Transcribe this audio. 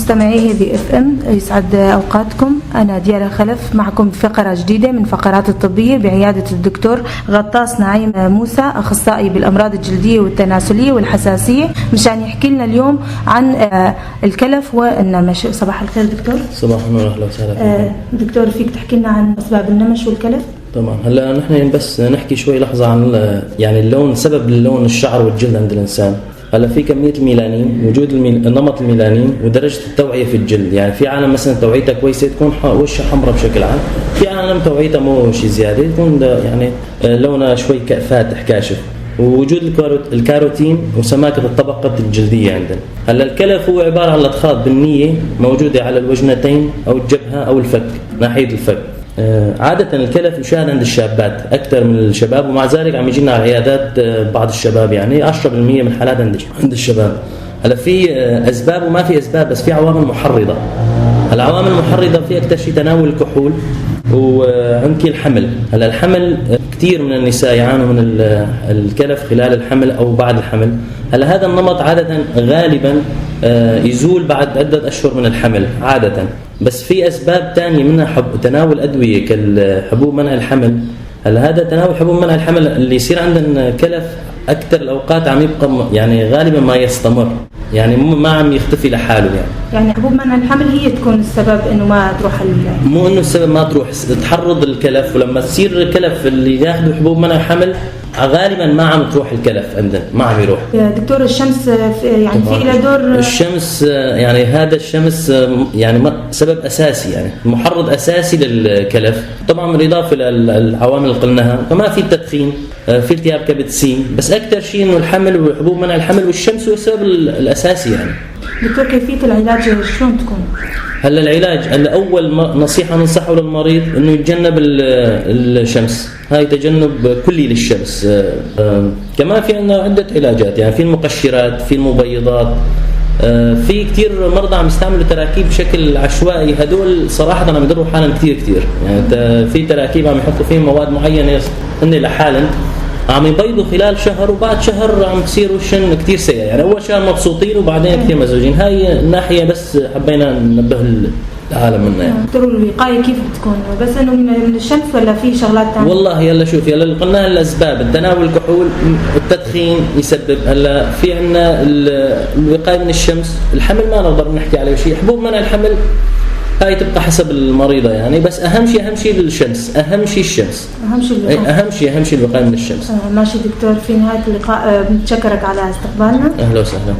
مستمعي هيفي FM، يسعد اوقاتكم. انا ديالا خلف معكم بفقره جديدة من فقرات الطبية بعياده الدكتور غطاس نعيم موسى، اخصائي بالامراض الجلدية والتناسليه والحساسيه، مشان يحكي لنا اليوم عن الكلف والنمش. صباح الخير دكتور. صباح النور، اهلا وسهلا فيكم. دكتور، فيك تحكي لنا عن اسباب النمش والكلف؟ طبعا، هلا نحن بس نحكي شوي لحظة عن يعني اللون، سبب اللون الشعر والجلد عند الانسان. هلا في كمية الميلانين، وجود نمط الميلانين ودرجة التوعية في الجلد. يعني في عالم مثلا توعيتها كويسه، تكون وشها حمراء بشكل عام. في عالم توعيتها مو شيء زياده، يكون يعني لونها شوي فاتح كاشف، ووجود الكاروتين وسماكه الطبقة الجلدية عندنا. هلا الكلف هو عبارة عن لطخات بنيه موجودة على الوجنتين او الجبهة او الفك، ناحية الفك. عادة الكلف يشاهد عند الشابات أكثر من الشباب، ومع ذلك عم يجينا على العيادات بعض الشباب، يعني 10% من الحالات عند الشباب. هلا في أسباب وما في أسباب، بس في عوامل محرضة. العوامل المحرضة في أكثر شيء تناول الكحول وعندك الحمل. هلا الحمل، كثير من النساء يعانوا من الكلف خلال الحمل أو بعد الحمل. هلا هذا النمط عادة غالبا يزول بعد عدة أشهر من الحمل عادة، بس في أسباب ثانية، منها تناول أدوية كالحبوب منع الحمل. هلا هذا تناول حبوب منع الحمل اللي يصير عندنا كلف أكثر الأوقات عم يبقى يعني غالبا ما يستمر، يعني ما عم يختفي لحاله يعني. يعني حبوب منع الحمل هي تكون السبب انه ما تروح مو انه السبب ما تروح، تحرض الكلف، ولما تصير الكلف اللي ياخذوا حبوب منع الحمل غالبا ما عم تروح الكلف عندنا، ما عم يروح. دكتور، الشمس يعني في لها دور؟ الشمس، يعني هذا الشمس يعني سبب اساسي، يعني محرض اساسي للكلف، طبعا بالاضافة للعوامل اللي قلناها. كمان في التدخين، في التهاب كبد سي، بس اكثر شيء انه الحمل وحبوب منع الحمل والشمس هو السبب الاساسي يعني. دكتور، كيفية العلاج شلون تكون؟ هلا العلاج، هلا اول نصيحة ننصحه للمريض انه يتجنب الشمس، هاي تجنب كلي للشمس. كمان في عندنا عده علاجات، يعني في المقشرات، في المبيضات. في كثير مرضى عم يستعملوا تراكيب بشكل عشوائي، هدول صراحة عم يضروا حالهم كثير كثير. يعني في تراكيب عم يحطوا فيهم مواد معينه، هن لحالهم عم يبيضوا خلال شهر، وبعد شهر عم تصير وشن كثير سيء. يعني اول شهر مبسوطين وبعدين كثير مزعوجين. هاي الناحية بس حبينا ننبه العالم منها يعني. دكتور، الوقاية كيف بتكون؟ بس انه من الشمس ولا في شغلات ثانية؟ والله يلا شوف، يلا اللي قلناها الاسباب، التناول الكحول، التدخين يسبب. هلا في عندنا الوقاية من الشمس، الحمل ما نقدر نحكي عليه شيء، حبوب منع الحمل هاي تبقى حسب المريضة يعني. بس اهم شيء، اهم شيء الشمس، اهم شيء الشمس. اهم شيء الوقاية. اهم شيء، اهم شيء الوقاية من الشمس. ماشي دكتور، في نهاية اللقاء بنتشكرك على استقبالنا. اهلا وسهلا.